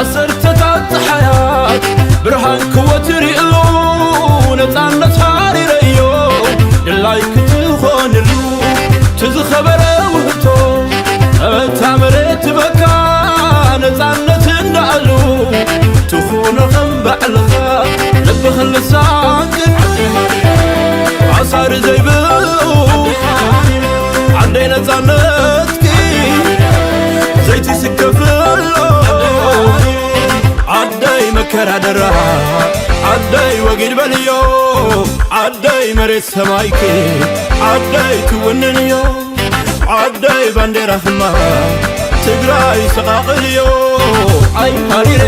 ዓሰርተታት ፀሓያት ብርሃን ክወትር ይእሉ፣ ነፃነት ሃሪረዮ ድላይ ክትኾንሉ፣ እቲ ዝኸበረ ውህቶ እታ መሬት ትበካ፣ ነፃነት እንዳእሉ ትኹኖ ከም ባዕልኻ ልብኽን ልሳንክን ኣሳሪ ዘይብሉ ዓደይ ነፃነትኪ ዘይትስከፍሎ ዓደይ መከራ ደራ ዓደይ ወጊድ በልዮ ዓደይ መሬት ሰማይኪ ዓደይ ትውንንዮ ዓደይ ባንዴራ ህማ ትግራይ ሰቓቕልዮ ኣይ ሃሪረ